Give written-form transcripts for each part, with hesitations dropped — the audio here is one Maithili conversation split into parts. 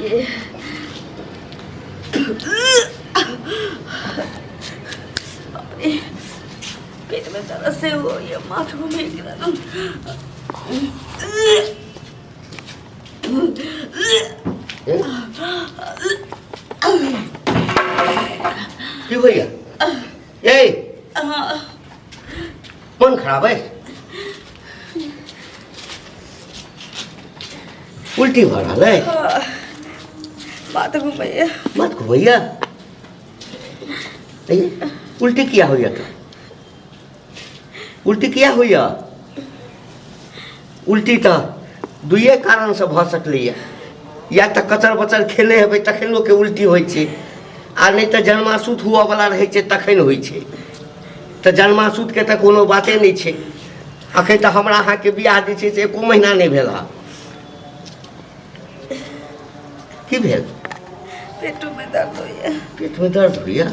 गे बाप रे, पेट में दर्द से हो ये माथ घूमे एकदम। की होइया ए मन खराब है उल्टी भऽ रहल है माथ घुमैया मत घुमैया ए, उल्टी किया होइया तो उल्टी किया होइया उल्टी तऽ दुइए कारणसँ भऽ सकलैए या तऽ कचर बचर खेने हेबै तखन लोकके उल्टी होइ छै आ नहि तऽ जन्मासूत हुअवला रहै छै तखन होइ छै तऽ जन्मासूतके तऽ कोनो बाते नहि छै अखन तऽ हमरा अहाँके बियाह जे छै से एको महीना नहि भेल हँ की भेल पेटोमे दर्द होइए पेटमे दर्द होइए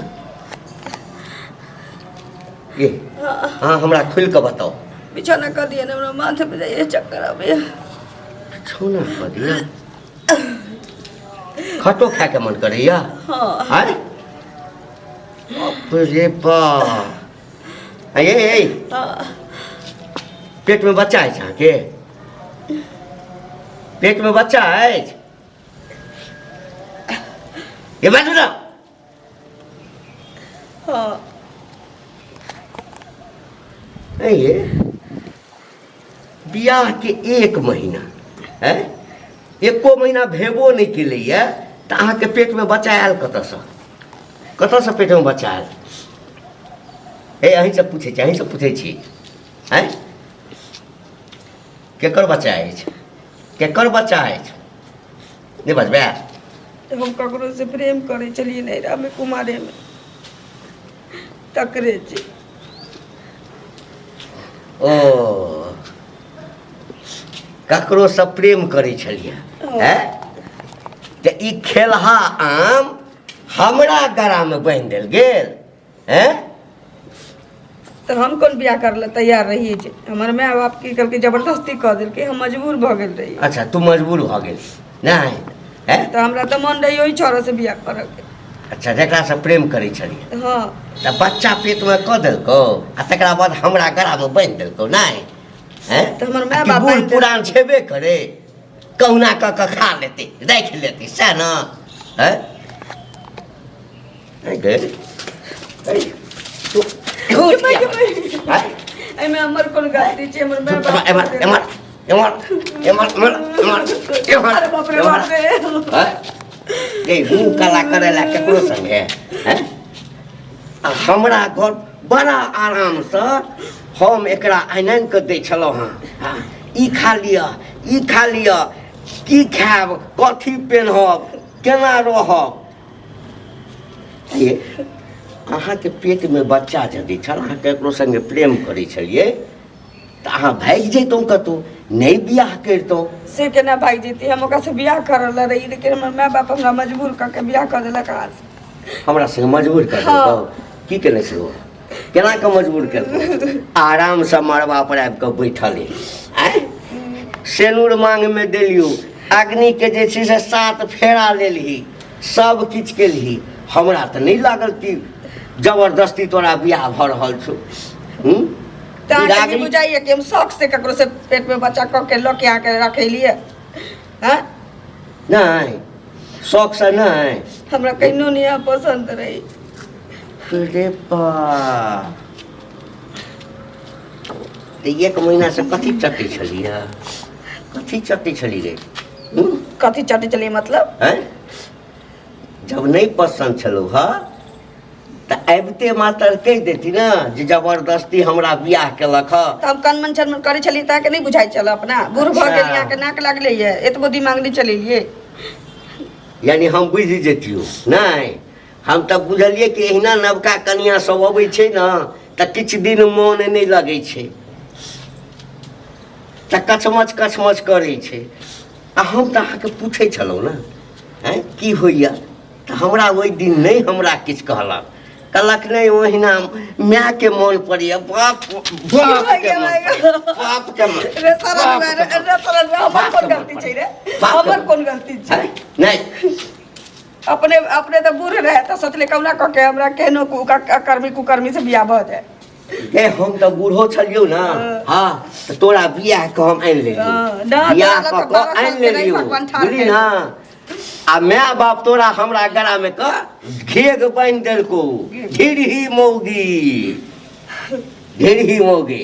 ये अहाँ हमरा खोलि कऽ बताउ बिछौना कऽ दिअ ने हमरा माथमे जाइए चक्कर आबैए बिछौना कऽ दिअ खटो खायके मन करैया हँ आय बाप रे बाप ये ये पेटमे बच्चा अछि अहाँके पेटमे बच्चा अछि ये बाजू ना हँ ये बियाहके एक महीना है एको महीना भेबो नहि केलैए तऽ अहाँके पेटमे बच्चा आयल कतऽसँ कतऽसँ पेटमे बच्चा आयल हे अहीँसँ पूछै छी अहीँसँ पूछै छी आँय केकर बच्चा अछि केकर बच्चा अछि नहि बजबै हम ककरोसँ प्रेम करै छलियै नैहरामे कुमारेमे तकरे छी ओ ककरोसँ प्रेम करै छलियै हैं तऽ ई खेलहा आम हमरा गरामे बान्हि देल गेल हैं तऽ हम कोन बियाह कर ले तैयार रहियै जे हमर माय बाप की कहलकै जबरदस्ती कऽ देलकै हम मजबूर भऽ गेल रहियै अच्छा तू मजबूर भऽ गेल नहि हैं तऽ हमरा तऽ मन रहै ओहि छौड़ासँ बियाह करऽके अच्छा जकरासँ प्रेम करै छलियै हँ तऽ बच्चा पेटमे कऽ देलकौ आ तकरा बाद हमरा गरामे बान्हि देलकौ नहि हैं तऽ हमर माय आ कि बाप बूढ़ बान्हि देलकै। पुरान छेबे करे कहुना कऽ कऽ खा लेतै राखि लेतै सएह ने हैं नहीं गए तू झूठ के किया माय, हैं? एहिमे हमर कोन गलती छै हमर माय बाप एमहर एमहर एमहर एमहर एमहर एमहर एमहर अरे बाप रे बाप रे हैं? ये मुँह काला करे ला केकरो संगे हैं? आ हमरा घर बड़ा आरामसँ हम एकरा आनि आनि कऽ दै छलहुँ हँ हँ, ई खा लिअ ई खा लिअ की खायब कथी पेन्हब केना रहब ये अहाँके पेटमे बच्चा यदि छल अहाँ ककरो सङ्गे प्रेम करै छलियै तऽ अहाँ भागि जैतहुँ कतहु नहि बियाह करितहुँ से केना भागि जैती हम ओकरासँ बियाह करऽ लए रही लेकिन हमर माय बाप हमरा मजबूर कऽ के बियाह कऽ देलक अहाँ हमरा सङ्गे मजबूर कऽ देलकौ की केने छै ओ केना कऽ मजबूर केलकौ आरामसँ मड़बा पर आबि कऽ बैठल अइ आँय सेनुर मांगमे देलियौ अग्निके जे छै से सात फेरा लेलही सब किछु केलही हमरा तऽ नहि लागल कि जबरदस्ती तोरा बियाह भऽ रहल छौ हूँ तऽ अहाँके की बिरादरी बुझाइए कि हम शौक से ककरो से पेटमे बच्चा कऽ के लऽ के अहाँके रखेलियै हँ नहि शौकसँ नहि हमरा कहिनो नहि अहाँ पसन्द रही रे बा तऽ एक महीनासँ कथी चटै छलियै कथी चटै छली रे हूँ? कथी चटै छलियै मतलब आँय जब नहि पसन्द छलौ हँ तऽ आबिते मातर कहि देती ने जे जबरदस्ती हमरा बियाह केलक हँ तऽ हम कनमन छनमन करै छलियै तऽ अहाँके नहि बुझाइ छल अपना बूढ़ भऽ अच्छा। गेलियै अहाँके नाक लागलै ये एतबो दिमाग नहि चलेलियै यानी हम बुझि जैतियौ नहि हम तऽ बुझलियै कि एहिना नवका कनिया सब अबै छै ने तऽ किछु दिन मोन नहि लगै छै तऽ कछमछ कछमछ करै छै आ हम तऽ अहाँके पूछै छलहुँ ने आँय की होइए तऽ हमरा ओहि दिन नहि हमरा किछु कहलक कहलक नहि ओहिना मायके मोन पड़ैए बाप बापके मोन पड़ैए, बापके मोन रे सरल बापके रे मोन रे सरल हमर बापके कोन मोन गलती छै रे बापके हमर मोन कोन गलती छै आँय? नहि। अपने अपने तऽ बूढ़ रहे तऽ सोचले कहुना कऽ के हमरा केहनो कर्मी कुकर्मी से बियाह भऽ जाए। ए हम तऽ बूढ़ो छलियौ ने, हँ, तऽ तोरा बियाह कऽ हम आनि लेलियौ। हँ, ना, बियाह तोरा कऽ लऽ कऽ कऽ 12 आनि साल के रही लेलियौ, भगवान ठाढ़ बुझली केने। ने? आ my बाप तोरा हमरा गला में कऽ घेघ बान्हि देलकौ। ढिरही मौगी, ढिरही मौगी,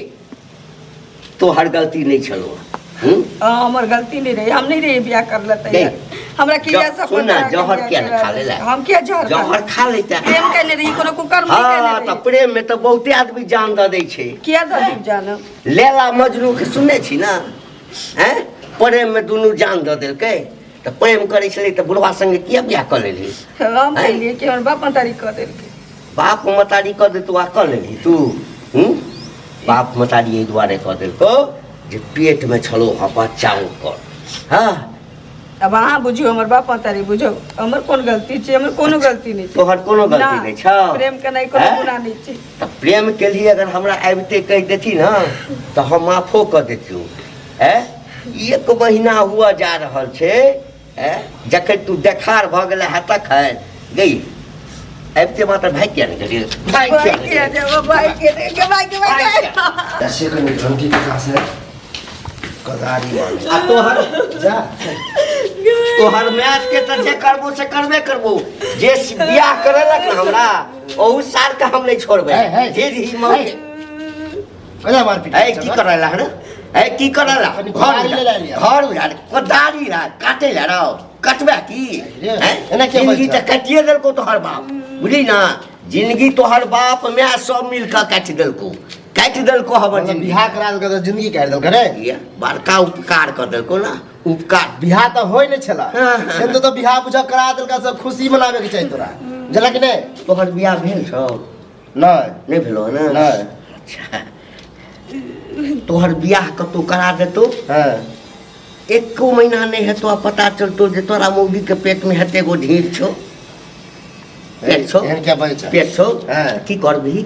तोहर गलती नहि छलौ। हूँ? हाँ, हमर गलती नहीं रही, हम नहीं रही बियाह कर लेते। नहीं। हमरा किया सुन सपना ना, के जहर बियाह किया ने करा खा लेला? हम किया जहर खा जहर खा लेता? प्रेम केने रही, कोनो कुकर्म नहीं केने हाँ, रही। तऽ प्रेम में तऽ बहुते आदमी जान दऽ दै छै। किया दऽ दी जान? लेला मजनू के सुनने छी ने? हैं, प्रेम में दुनू जान दऽ देलकै। तऽ प्रेम करै छलै तऽ बुढ़वा संगे किया बियाह कऽ लेलही? हम हैं? केलिए कि हमर बाप मतारी कऽ देलकै। बाप मतारी कऽ देतौ आ कऽ लेलही तू? हूँ, बाप मतारी एहि दुआरे कऽ देलकौ जे पेटमे छलौ हँ बच्चा ओकर। हँ, अब अहाँ बुझियौ, हमर बाप मतारी बुझौ, हमर कोन गलती छै? हमर कोनो गलती नहि छै। तोहर कोनो गलती ना, नहि छौ। प्रेम के नहि कोनो हैं? गुनाह नहि छै। तऽ प्रेम केलही, अगर हमरा आबिते कहि देती ने तऽ हम माफो कऽ देतियौ। हैं, एक महीना हुआ जा रहल छै। हैं, जखन तू देखार भऽ गेलै है तखन गई आबिते मात्र भागि किया ने गेलियै? भागि किया ने भाइ के गेलियै? जेबो, भाइ के के भाइ के भाइ के। ऐसे कनी घंटी के पास है कदारी मारे। आ तोहर जा तोहर मैच के तऽ जे करबो से करबे करबो। जे बियाह करेलक ने हमरा, ओहू साल के हम नहीं छोड़बै। है, है। जे ही मौके कदा मारपीट ए की करेला है ए की करेला? कनी घर कोदारी उजार- ले लिया। घर उजार कोदारी ला काटे ला रहो कटबे की? रे, हैं? एना किया जिंदगी बजै तऽ काटिए देलको तोहर बाप, बुझली ना? जिंदगी तोहर बाप my सब मिल कऽ काटि देलको, काटि देलको हमर मतलब जिंदगी। बियाह करा देलकै तऽ जिंदगी काटि देलकै रे। ये बड़का उपकार कऽ देलको ना, उपकार। बियाह तऽ होइ नहि छला। हाँ, हाँ। किन्तु तऽ बियाह बुझा करा देलका, सब खुशी मनाबे के चाही तोरा, बुझलक कि नहि? तोहर बियाह भेल छौ? नहि। नहि भेलो ने? नहि। अच्छा, तोहर बियाह कतौ करा देतौ, हाँ, एको महीना नहि हेतौ आ पता चलतौ जे तोरा मौगी के पेट में हेते गो ढीर छौ, पेट छौ। एहन किया बजै छै? पेट छौ। हाँ। की करबिही?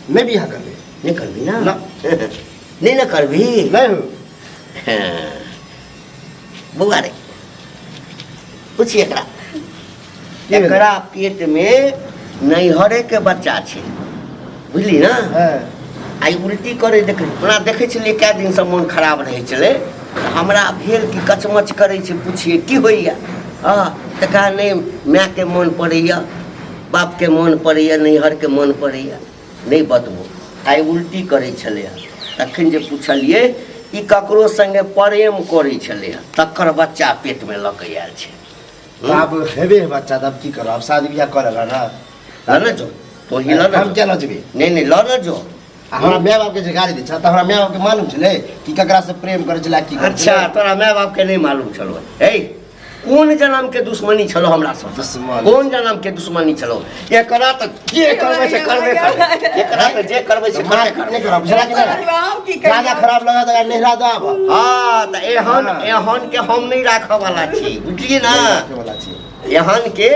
नहि बियाह करबै। नहि करबिही ना? ना। नहि ने करबिही? नहि हो। हाँ। बौआ रे, पूछी एकरा। की भेलै? एकरा पेट में नैहरे के बच्चा छै, बुझली ना? हाँ। आइ उल्टी करै देख, ओना देखै छलियै कए दिनसँ मोन खराब रहै छलै, तऽ हमरा भेल कि कचमच करै छै, पुछिए की होइए। हँ, तऽ कहा नहि, मायके मोन पड़ैए, बापके मोन पड़ैए, नैहरके मोन पड़ैए, नहि बतबो। आइ उल्टी करै छलै हँ, तखन जे पुछलियै, ई ककरो संगे प्रेम करै छलै हँ, तकर बच्चा पेटमे लऽ कऽ आयल छै। तऽ आब हेबे है बच्चा, तऽ आब की करब? आब शादी बियाह कऽ लेला ना। लऽ ने जो, तोही लऽ ने हम जो। किया लऽ जेबै? नहि नहि, लऽ ने जो। आ हमरा माय बाप के जे गाली दै छै तऽ हमरा माय बाप के मालूम छलै कि ककरा से प्रेम करै छलै, की करै अच्छा छलै? तोरा माय बाप के नहि मालूम छलो? हे, कोन जन्म के दुश्मनी छलो हमरा सब? दुश्मनी। कोन जन्म के दुश्मनी छलो? एकरा तऽ जे करबै से करबे करबै, एकरा तऽ जे करबै से करबे मारपीट करबै। नहि करब, बुझला कि नहि? हम की ज्यादा करियै? खराब लगा तऽ नहिरा दऽ आबऽ। हँ, तऽ एहन हाँ। एहन के हम नहि राखऽ वाला छी, बुझलियै ना? राखे वाला छी। एहन के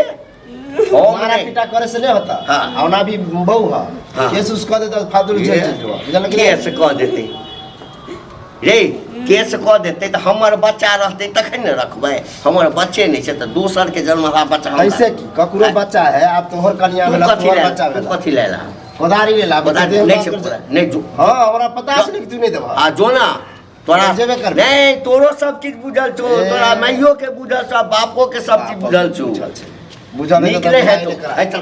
हम मारा नहि। पीटा करे से नहीं होता। हाँ। आ ओना भी बहू है। हाँ। केस उस कह देता फालतू जेल चल जेबा, बुझल कि केस नहि? कऽ देतै रे, केस कऽ देतै तऽ हमर बच्चा रहतै तखन ने रखबै। हमर बच्चे नहि छै तऽ दोसर के जन्मला बच्चा हम ऐसे की ककरो बच्चा है, आब तोहर कनिया तू भेला, कथी तोहर लए बच्चा तू भेला। कथी लए ला? कोदारी ले ला। कोदारी नहि छै, नहि जो। हाँ, हमरा पता छै कि तू नहि देबह। आ जो ना, तोरा जेबे करबै। नहि, तोरो सब चीज बुझल छौ। ए। तोरा माइयो के बुझल छौ, बापो के सब चीज बुझल छौ। बुझल छै, बुझल नीक नहि नहि तऽ हेतौ। करा। है, चल।